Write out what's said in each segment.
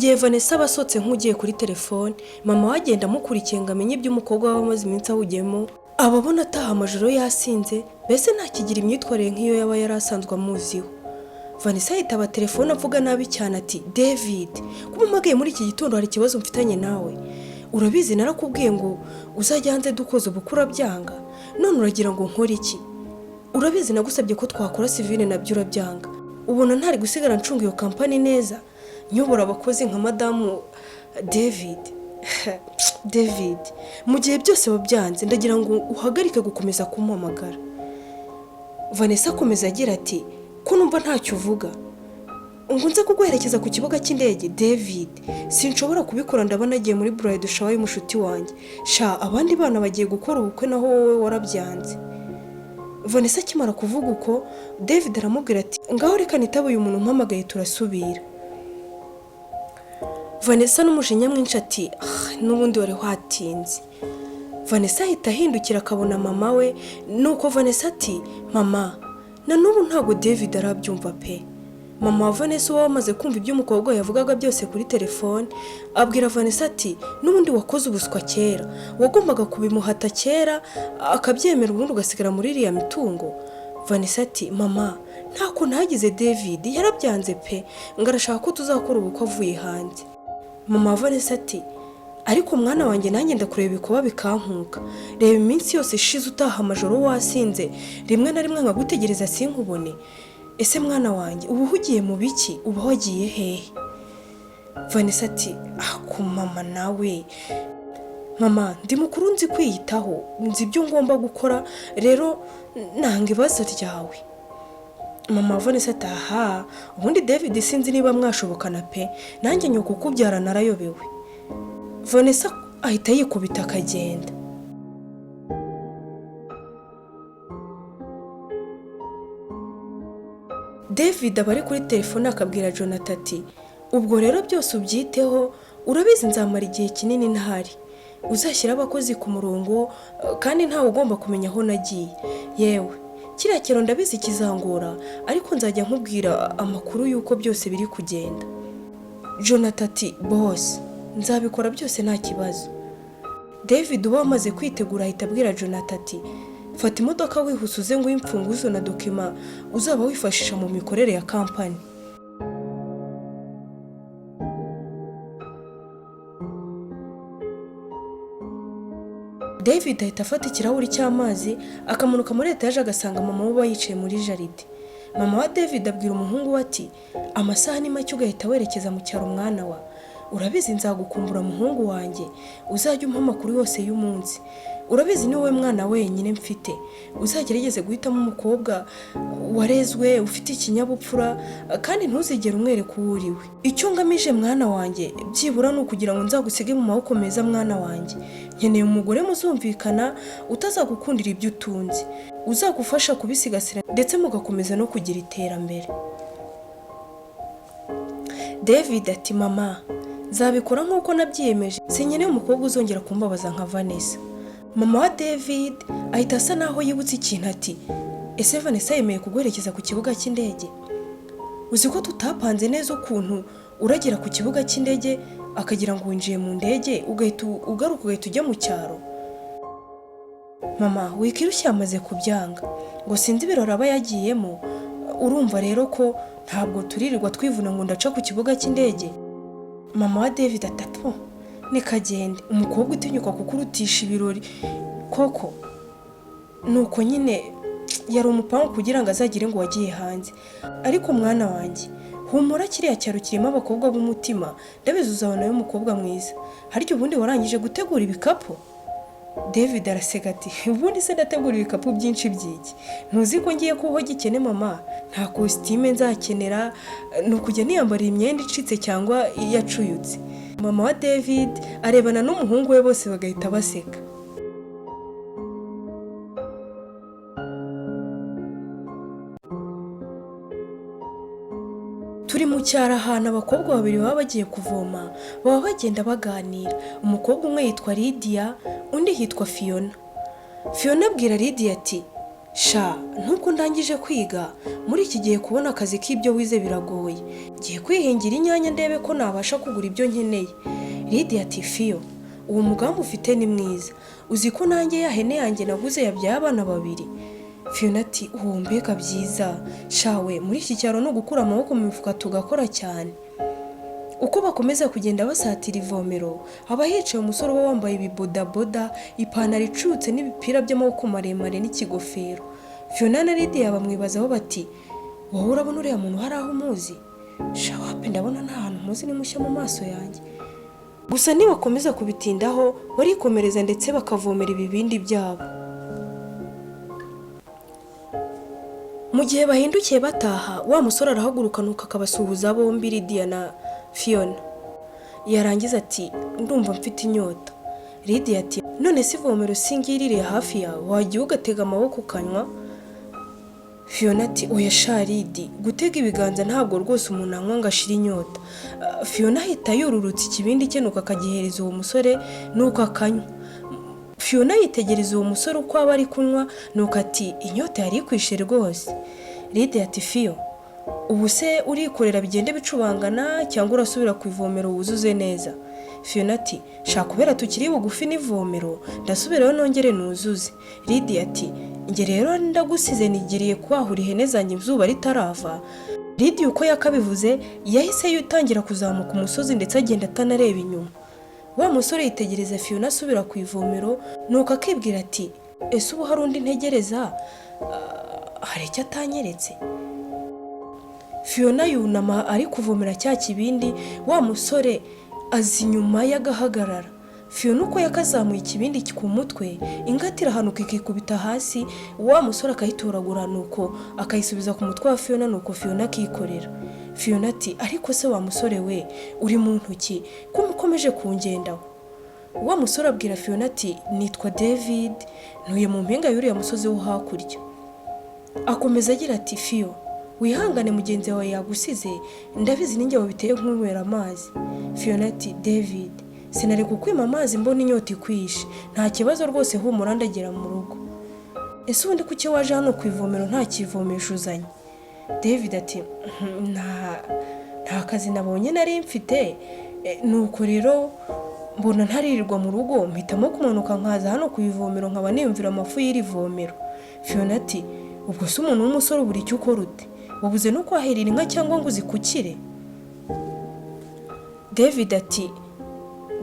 Gihe Vanessa aba asohotse nk'ugiye kuri telefone, mama we agenda amukurikiye ngo amenye ibyo umukobwa we amaze iminsi awugiyemo. Aba abona ataha amajoro yasinze, mbese ntakigira imyitwarire nk'iyo yaba yari asanzwe amuziho. Vanessa yitaba telefone avuga nabi cyane ati: "David, kuba umpamagaye muri iki gitondo hari ikibazo mfitanye nawe? Urabizi narakubwiye ngo uzajya hanze dukoze ubukwe urabyanga, none uragira ngo nkore iki? Urabizi nagusabye ko twakora civil, nabyo urabyanga. Ubona ntari gusigara ncunga iyo company neza, nyobora abakozi nka madamu David? David, mu gihe byose wabyanze, ndagira ngo uhagarike gukomeza kumpamagara." Vanessa akomeza agira ati: "Ko numva ntacyo uvuga, ngo nze kuguherekeza ku kibuga cy'indege? David, sinshobora kubikora, ndabona agiye muri bridal shower y'umushuti wanjye. Sha, abandi bana bagiye gukora ubukwe, naho wowe warabyanze." Vanessa akimara kuvuga uko, David aramubwira ati: "Ngaho reka nitabe uyu muntu umpamagaye, turasubira." Vanessa n'umujinya mwinshi ati: "Ah, n'ubundi wari watinze." Vanessa ahita ahindukira akabona mama we. Nuko Vanessa ati: "Mama, na n'ubu ntabwo David arabyumva pe." Mama wa Vanessa uba wamaze kumva ibyo umukobwa yavugaga byose kuri telefone, abwira Vanessa ati: "N'ubundi wakoze ubuswa kera, wagombaga kubimuhata kera akabyemera, ubundi ugasigara muri iriya mitungo." Vanessa ati: "Mama, ntako ntagize, David yarabyanze pe, ngo arashaka ko tuzakora ubukwe avuye hanze." Mama wa Vanessa ati: "Ariko mwana wanjye, nanjye ndakureba ibikuba bikankuka. Reba iminsi yose ishize utaha amajoro wasinze, rimwe na rimwe nkagutegereza sinkubone. Ese mwana wanjye, uba uhugiye mu biki? Uba wagiye hehe?" Vanessa ati: "Ako mama nawe, mama, ndi mukuru, nzi kwiyitaho, nzi ibyo ngomba gukora, rero nanga ibibazo ryawe." Mama wa Vanessa ati: "Aha, ubundi David sinzi niba mwashobokana pe, nanjye nyoko kukubyara narayobewe." Vanessa ahita yikubita akagenda. David aba ari kuri telefone akabwira Jonathan ati: "Ubwo rero byose ubyiteho, urabizi nzamara igihe kinini ntahari, uzashyira abakozi ku murongo kandi ntawe ugomba kumenya aho nagiye. Yewe, kiriya kintu ndabizi kizangora, ariko nzajya nkubwira amakuru y'uko byose biri kugenda." Jonathan ati: "Boss, nzabikora byose, nta kibazo." David uba wamaze kwitegura ahita abwira Jonathan ati: "Fata imodoka wihuse uze nguhe imfunguzo na document uzaba wifashisha mu mikorere ya company." David ahita afata ikirahuri cy'amazi, akamanuka muri etaje, agasanga mama we uba yicaye muri jardin. Mama wa David abwira umuhungu we ati: "Amasaha ni make ugahita werekeza mu cyaro, mwana wa. Urabizi nzagukumbura, muhungu wanjye, uzajya umpa amakuru yose y'umunsi. Urabizi ni wowe mwana wenyine mfite. Uzagerageze guhitamo umukobwa warezwe, ufite ikinyabupfura, kandi ntuzigere umwereka uwo uri we. Icyo ngamije, mwana wanjye, byibura ni ukugira ngo nzagusige mu maboko meza. Mwana wanjye, nkeneye umugore muzumvikana, utazagukundira ibyo utunze, uzagufasha kubisigasira ndetse mugakomeza no kugira iterambere." David ati: "Mama, nzabikora nk'uko nabyiyemeje, sinkeneye umukobwa uzongera kumbabaza nka Vanessa." Mama wa David ahita asa naho yibutse ikintu ati: "Ese Vanessa yemeye kuguherekeza ku kibuga cy'indege? Uzi ko tutapanze neza ukuntu uragera ku kibuga cy'indege akagira ngo winjiye mu ndege, ugahita ugaruka, ugahita ujya mu cyaro?" "Mama, wikirushya, yamaze kubyanga, ngo sinzi ibirori aba yagiyemo. Urumva rero ko ntabwo turirirwa twivuna ngo ndaca ku kibuga cy'indege." Mama wa David atatu: "Nikagende, umukobwa utinyuka kukurutisha ibirori koko." Nuko nyine yari umupangu kugira ngo azagire ngo wagiye hanze. "Ariko mwana wanjye, humura, kiriya cyaro kirimo abakobwa b'umutima, ndabizi uzabonayo umukobwa mwiza. Harya ubundi warangije gutegura ibikapu?" David araseka ati: "Ubundi se ndategura ibikapu byinshi by'iki? Ntuzi ko ngiye kubaho gikene, mama? Nta kositime nzakenera, ni ukujya niyambarira imyenda icitse cyangwa iyacuyutse." Mama wa David arebana n'umuhungu we, bose bagahita baseka. Turi mu cyaro, ahantu abakobwa babiri baba bagiye kuvoma, baba bagenda baganira. Umukobwa umwe yitwa Lidiya, undi yitwa Fiona. Fiona abwira Lidiya ati: Sha, nubwo ndangije kwiga, muri iki gihe kubona akazi k'ibyo wize biragoye. Ngiye kwihingira inyanya ndebe ko nabasha kugura ibyo nkeneye. Lidiya ati: "Fiyo, uwo mugambi ufite ni mwiza. Uzi ko nanjye ya hene yanjye naguze yabyaye abana babiri?" Fiona ati: "Uwo mbega byiza shawe! Muri iki cyaro ni ugukura amaboko mu mifuka tugakora cyane." Uko bakomeza kugenda basatira ivomero, haba hicaye umusore uba wambaye ibibodaboda, ipantaro icutse n'ibipira by'amaboko maremare n'ikigofero. Fiona na Lidiya bamwibazaho bati: "Wowe urabona uriya muntu hari aho umuzi?" "Shawape, ndabona nta hantu muzi, ni mushya mu maso yanjye." Gusa nibakomeza kubitindaho, barikomereza ndetse bakavomera ibibindi byabo. Mu gihe bahindukiye bataha, wa musore arahaguruka nuko akabasuhuza bombi, Lidiya na Fiona. Yarangiza ati: "Ndumva mfite inyota." Lidiya ati: "None se ivomero si ngiri hafi yawe, wagiye ugatega amaboko ukanywa?" Fiona ati: "Oya sha Lidi, gutega ibiganza ntabwo rwose umuntu anywa ngo ashire inyota." Fiona ahita yururutsa ikibindi cye nuko akagihereza uwo musore nuko akanywa. Fiona yitegereza uwo musore uko aba ari kunywa nuko ati: "Inyota yari ikwishe rwose." Lidiya ati: "Fiyo, ubu se urikorera bigende bicubangana cyangwa urasubira ku ivomero wuzuze neza?" Fiona ati: "Shaka, kubera tukiri bugufi n'ivomero, ndasubirayo nongere nuzuze." Lidiya ati: "Njye rero ndagusize, nigiriye kwahura ihene zanjye izuba ritarava." Lidiya uko yakabivuze yahise yutangira kuzamuka umusozi ndetse agenda atanareba inyuma. Wa musore yitegereza Fiona asubira ku ivomero nuko akibwira ati: "Ese ubu hari undi ntegereza? Hari icyo atanyeretse?" Fiona yunama ari kuvomera cya kibindi, wa musore aza inyuma ye agahagarara. Fiona uko yakazamuye ikibindi ku mutwe, ingata irahanuka ikikubita hasi, wa musore akayitoragura nuko akayisubiza ku mutwe wa Fiona, nuko Fiona akikorera. Fiona ati: "Ariko se wa musore we, uri mu ntoki ko ukomeje kungendaho?" Wa musore abwira Fiona ati: "Nitwa David, ntuye mu mpinga y'uriya musozi wo hakurya." Akomeza agira ati: "Fiyo, wihangane, mugenzi wawe yagusize, ndabizi ninjye wabiteye nkunywera amazi." Fiona ati: "David, sinari kukwima amazi mbona inyota ikwishe. Nta kibazo rwose, humura ndagera mu rugo. Ese ubundi kuki waje hano ku ivomero nta kivomesho uzanye?" David ati: "Nta kazi nabonye nari mfite, nuko rero mbona ntaririrwa mu rugo, mpitamo kumanuka nkaza hano ku ivomero nkaba niyumvira amafu y'iri vomero." Fiona ati: "Ubwo se umuntu w'umusore ubura icyo ukora ute? Wabuze no kwahirira inka cyangwa ngo uzikukire?" David ati: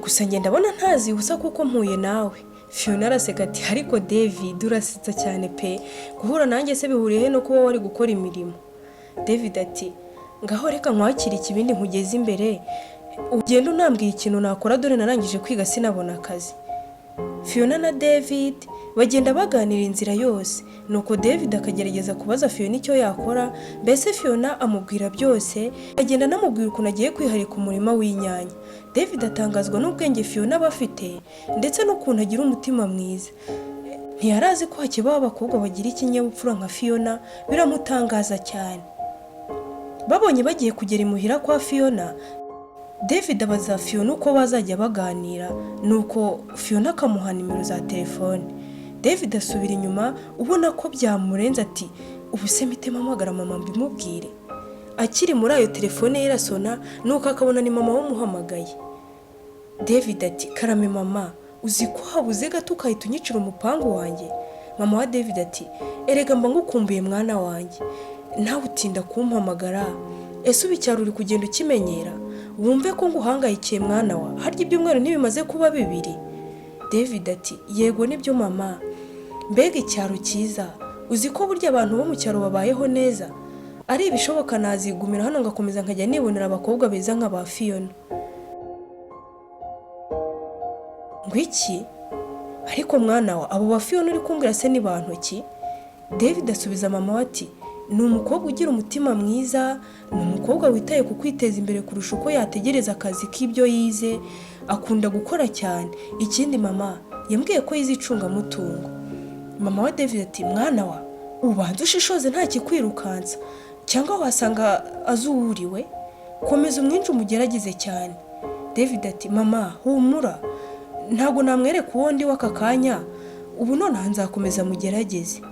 "Gusa njye ndabona ntazibusa kuko mpuye nawe." Fiona araseka ati: "Ariko David urasetsa cyane pe! Guhura nanjye se bihuriye he no kuba wari gukora imirimo?" David ati: "Ngaho reka nkwakire ikibindi nkugeze imbere, ugende unambwiye ikintu nakora, dore narangije kwiga sinabona akazi." Fiona na David bagenda baganira inzira yose, nuko David akagerageza kubaza Fiona icyo yakora. Mbese Fiona amubwira byose, agenda anamubwira ukuntu agiye kwiharika umurima w'inyanya. David atangazwa n'ubwenge Fiona aba afite ndetse n'ukuntu agira umutima mwiza. Ntiyari azi ko hakibaho abakobwa bagira ikinyabupfura nka Fiona, biramutangaza cyane. Babonye bagiye kugera imuhira kwa Fiona, David abaza Fiona uko bazajya baganira, nuko Fiona akamuha nimero za telefone. David asubira inyuma ubona ko byamurenze, ati: "Ubu se mpite mpamagara mama mbimubwire?" Akiri muri ayo telefone ye irasona, nuko akabona ni mama umuhamagaye. David ati: "Karame mama, uzi ko habuze gato ukahita unyicira umupangu wanjye?" Mama wa David ati: "Erega mba ngukumbuye mwana wanjye, nawe utinda kumpamagara. Ese ubu icyaro uri kugenda ukimenyera? Wumve ko nguhangayikiye mwana wa, harya ibyumweru ntibimaze kuba bibiri?" David ati: "Yego nibyo mama, mbega icyaro cyiza! Uzi ko burya abantu bo mu cyaro babayeho neza? Ari ibishoboka nazigumira hano ngakomeza nkajya nibonera abakobwa beza nka ba Fiona." "Ngo iki? Ariko mwana wa, abo ba Fiona uri kumbwira se ni bantu ki?" David asubiza mama we ati: "Ni umukobwa ugira umutima mwiza, ni umukobwa witaye ku kwiteza imbere kurusha uko yategereza akazi k'ibyo yize, akunda gukora cyane. Ikindi mama, yambwiye ko yize icungamutungo." Mama wa David ati: "Mwana wa, ubanza ushishoze nta kikwirukansa, cyangwa wasanga azuwuriwe. Komeza umwinshi umugerageze cyane." David ati: "Mama humura, ntabwo namwereka uwo ndi w'aka kanya, ubu nonaha nzakomeza mugerageze."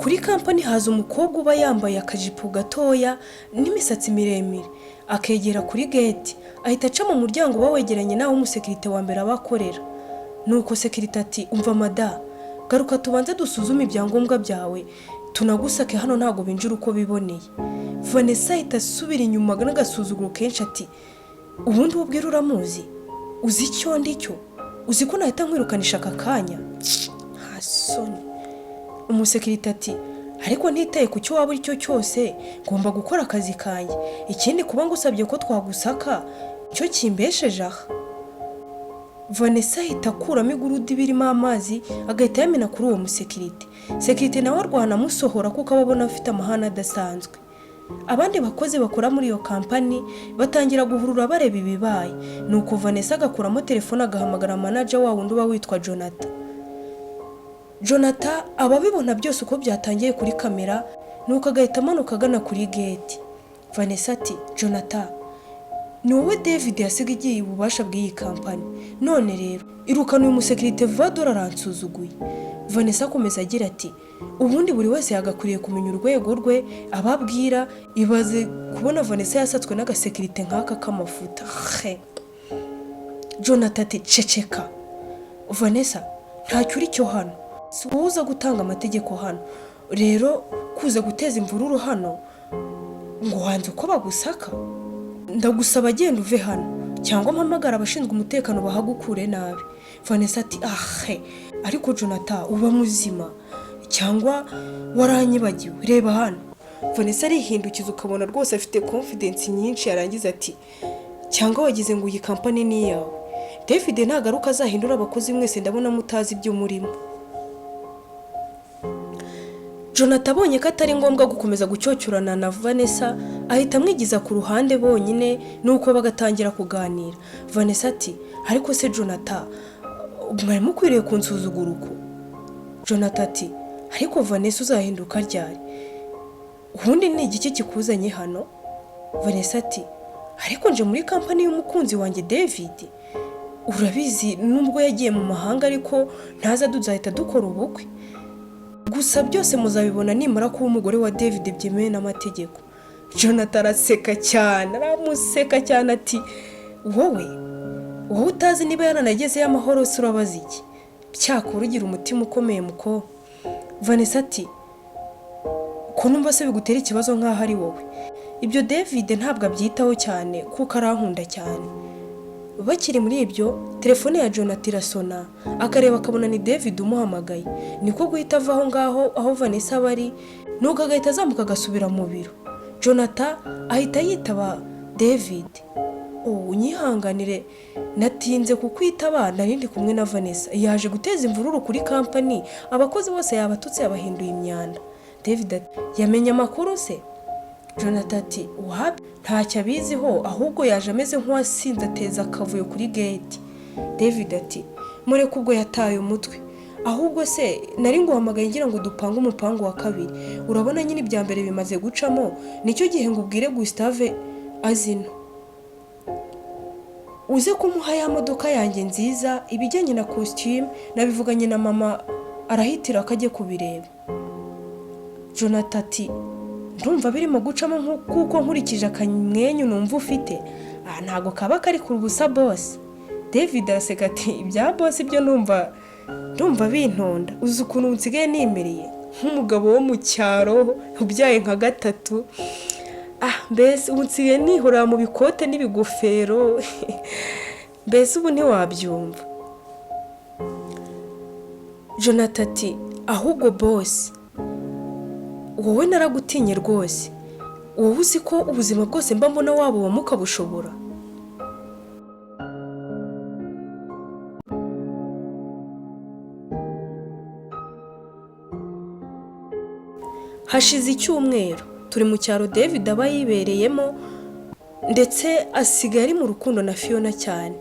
Kuri kampani haza umukobwa uba yambaye akajipo gatoya n'imisatsi miremire, akegera kuri gate, ahita aca mu muryango uba wegeranye n'aho umusekirite wa mbere aba akorera. Nuko sekirite ati: "Umva mada, garuka tubanze dusuzume ibyangombwa byawe, tunagusake, hano ntabwo binjira uko biboneye." Vanessa ahita asubira inyuma n'agasuzuguro kenshi ati: "Ubundi ubwira uramuzi? Uzi icyo ndi cyo? Uzi ko nahita nkwirukanisha aka kanya? Nta soni?" Umusekirite ati: "Ariko ntitaye ku cyo waba uri cyo cyose, ngomba gukora akazi kanjye. Ikindi, kuba ngusabye ko twagusaka cyo kimbesheje aha." Vanessa ahita akuramo igurude irimo amazi, agahita yamena kuri uwo musekirite. Sekirite nawe arwana amusohora kuko aba abona afite amahane adasanzwe. Abandi bakozi bakora muri iyo kampani batangira guhurura bareba ibibaye. Nuko Vanessa agakuramo telefone, agahamagara manager wa wundi uba witwa Jonathan. Jonathan aba abibona byose uko byatangiye kuri kamera, nuko agahita amanuka agana kuri gate. Vanessa ati: "Jonathan, ni wowe David yasiga igiye ububasha bw'iyi kampani. None rero irukana uyu musekirite vuba, dore aransuzuguye." Vanessa akomeza agira ati: "Ubundi buri wese yagakwiriye kumenya urwego rwe ababwira." Ibaze kubona Vanessa yasatswe n'agasekirite nk'aka k'amafuta he! Jonathan ati: "Ceceka Vanessa, ntacyo uri cyo hano, si wowe uza gutanga amategeko hano. Rero kuza guteza imvururu hano ngo wanze uko bagusaka, ndagusaba genda uve hano cyangwa mpamagara abashinzwe umutekano bahagukure nabi." Vanessa ati: "Ahe, ariko Jonathan, uba muzima cyangwa waranyibagiwe? Reba hano." Vanessa arihindukiza, ukabona rwose afite confidence nyinshi. Yarangiza ati: "Cyangwa wagize ngo iyi kampani ni iyawe? David nagaruka azahindura abakozi mwese, ndabona mutazi ibyo murimo." Jonathan abonye ko atari ngombwa gukomeza gucyocyorana na Vanessa, ahita amwigiza ku ruhande bonyine, nuko bagatangira kuganira. Vanessa ati: "Ariko se Jonathan, mwari mukwiriye kunsuzugura uko?" Jonathan ati: "Ariko Vanessa, uzahinduka ryari? Ubundi ni igiki kikuzanye hano?" Vanessa ati: "Ariko nje muri kampani y'umukunzi wanjye David. Urabizi, nubwo yagiye mu mahanga ariko ntaza, tuzahita dukora ubukwe. Gusa byose muzabibona nimara kuba umugore wa David byemewe n'amategeko." Jonathan araseka cyane, aramuseka cyane ati: "Wowe, wowe utazi niba yaranagezeyo amahoro se, urabaza iki? Cyakora ugira umutima ukomeye muko." Vanessa ati: "Ko numva se bigutera ikibazo nk'aho ari wowe?" "Ibyo David ntabwo abyitaho cyane kuko arankunda cyane." Bakiri muri ibyo, telefone ya Jonathan irasona, akareba akabona ni David umuhamagaye. Niko guhita ava aho ngaho aho Vanessa aba ari, nuko agahita azamuka agasubira mu biro. Jonathan ahita yitaba David: "Oh, unyihanganire natinze kukwitaba, nari ndi kumwe na Vanessa, yaje guteza imvururu kuri kampani, abakozi bose yabatutse, yabahinduye imyanda." David ati: "Yamenye amakuru se?" Jonathan ati: "Wapi, ntacyo abiziho, ahubwo yaje ameze nk'uwasinze ateza akavuyo kuri gate." David ati: "Mureke, ubwo yataye umutwe. Ahubwo se nari nguhamagaye ngira ngo dupange umupangu wa kabiri. Urabona nyine ibya mbere bimaze gucamo, nicyo gihe ngo ubwire Gustave azino, uze kumuha ya modoka yanjye nziza. Ibijyanye na kositimu nabivuganye na mama, arahitira akajye kubireba." Jonathan ati: "Ndumva birimo gucamo, kuko nkurikije akamwenyu numva ufite, aha ntabwo kaba kari ku busa boss." David araseka ati: "Ibya boss ibyo ndumva bintonda. Uzi ukuntu nsigaye nimereye nk'umugabo wo mu cyaro ubyaye nka gatatu? Ah, mbese ubu nsigaye nihorera mu bikote n'ibigofero, mbese ubu ntiwabyumva." Jonathan ati: "Ahubwo boss, wowe naragutinye rwose. Wowe uzi ko ubuzima bwose mba mbona wabubamo ukabushobora." Hashize icyumweru turi mu cyaro David aba yibereyemo, ndetse asigaye ari mu rukundo na Fiona cyane.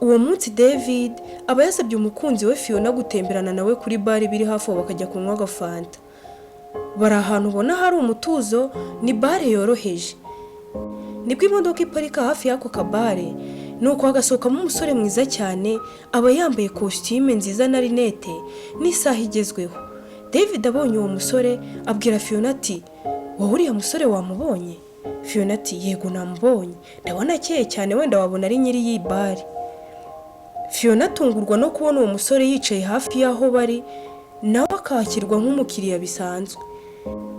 Uwo munsi David aba yasabye umukunzi we Fiona gutemberana nawe kuri bare biri hafi aho, bakajya kunywa agafanta. Bari ahantu ubona hari umutuzo, ni bare yoroheje. Nibwo imodoka iparika hafi y'ako kabare, nuko hagasohokamo umusore mwiza cyane. Aba yambaye kositime nziza na rinete n'isaha igezweho. David abonye uwo musore abwira Fiona ati: "Wowe uriya musore wamubonye?" Fiona ati: "Yego, namubonye, ndabona akeye cyane, wenda wabona ari nyiri iyi bare." Fiona atungurwa no kubona uwo musore yicaye hafi y'aho bari, nawe akakirwa nk'umukiriya bisanzwe.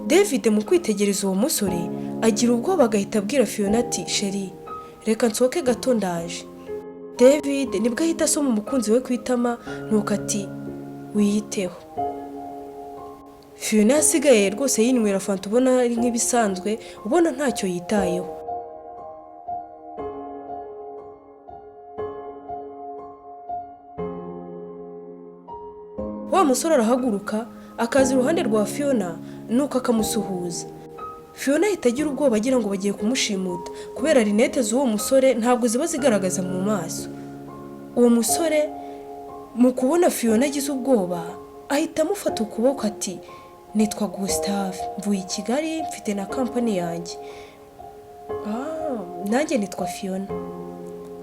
David mu kwitegereza uwo musore agira ubwoba, agahita abwira Fiona ati: "Chérie, reka nsohoke gato, ndaje." David nibwo ahita asoma umukunzi we ku itama, nuko ati: "Wiyiteho." Fiona yasigaye rwose yinywera fanta, ubona ari nk'ibisanzwe, ubona ntacyo yitayeho. Wa musore arahaguruka akaza iruhande rwa Fiona, nuko akamusuhuza. Fiona ahita agira ubwoba, agira ngo bagiye kumushimuta, kubera rinete z'uwo musore ntabwo ziba zigaragaza mu maso. Uwo musore mu kubona Fiona agize ubwoba ahita amufata ukuboko ati: "Nitwa Gustave, mvuye i Kigali, mfite na kampani yanjye." "Ah, nanjye nitwa Fiona."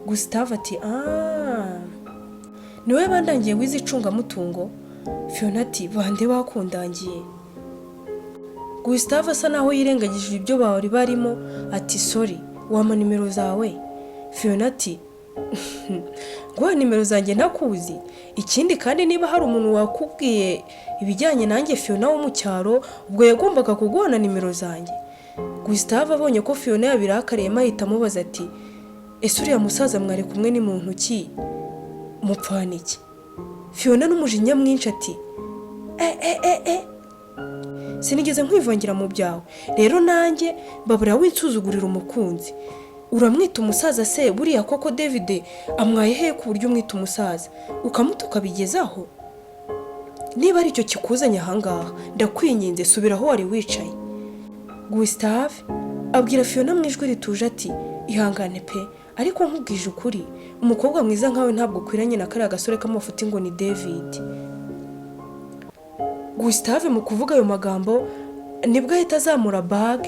Gustave ati: "Ah, niwe bandangiye wize icungamutungo?" Fiona ati: "Bande bakundangiye?" Gustave asa naho yirengagije ibyo bari barimo ati: "Sorry, wampa nimero zawe?" Fiona ati: "Guha nimero zanjye ntakuzi? Ikindi kandi, niba hari umuntu wakubwiye ibijyanye nanjye Fiona wo mu cyaro, ubwo yagombaga kuguha na nimero zanjye." Gustave abonye ko Fiona yabirakariyemo ahita amubaza ati: "Ese uriya musaza mwari kumwe ni muntu ki, mupfana iki?" Fiona n'umujinya mwinshi ati: "E e e e, sinigeze nkwivangira mu byawe, rero nanjye babura winsuzugurira umukunzi. Uramwita umusaza se? Buriya koko David amwaye he ku buryo umwita umusaza ukamutuka bigezaho? Niba aricyo kikuzanye ahangaha, ndakwinginze subira aho wari wicaye." Gustave abwira Fiona mu ijwi rituje ati: "Ihangane pe, ariko nkubwije ukuri, umukobwa mwiza nkawe ntabwo ukwiranye na kariya gasore k'amafuti ngo ni David." Gustave mu kuvuga ayo magambo nibwo ahita azamura bag,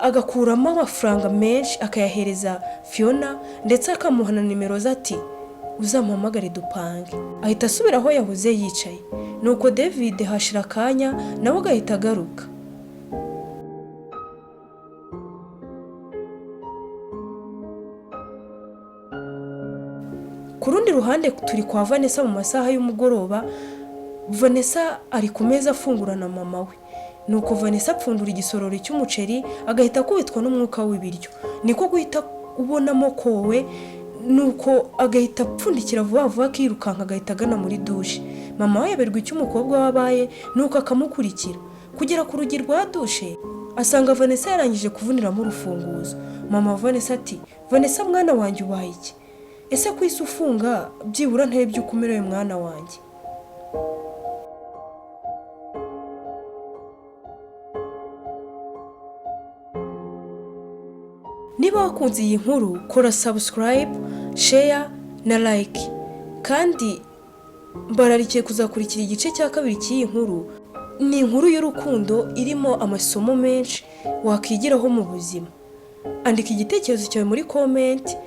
agakuramo amafaranga menshi, akayahereza Fiona, ndetse akamuha na nimero ze ati: "Uzamuhamagare dupange." Ahita asubira aho yahoze yicaye. Nuko David hashira akanya nawe agahita agaruka. Ku rundi ruhande turi kwa Vanessa mu masaha y'umugoroba. Vanessa ari ku meza afungura na mama we. Nuko Vanessa apfundura igisorori cy'umuceri, agahita akubitwa n'umwuka w'ibiryo, niko guhita ubonamo kowe, nuko agahita apfundikira vuba vuba, akirukanka, agahita agana muri dushe. Mama we yaberwa icyo umukobwa we abaye, nuko akamukurikira kugera ku rugi rwa dushe, asanga Vanessa yarangije kuvuniramo urufunguzo. Mama wa Vanessa ati: "Vanessa mwana wanjye, ubaye iki? Ese ku isi ufunga byibura ntarebye uko umerewe, mwana wanjye?" Niba wakunze iyi nkuru, kora subscribe, share na like, kandi mbararikiye kuzakurikira igice cya kabiri cy'iyi nkuru. Ni inkuru y'urukundo irimo amasomo menshi wakwigiraho mu buzima. Andika igitekerezo cyawe muri comment.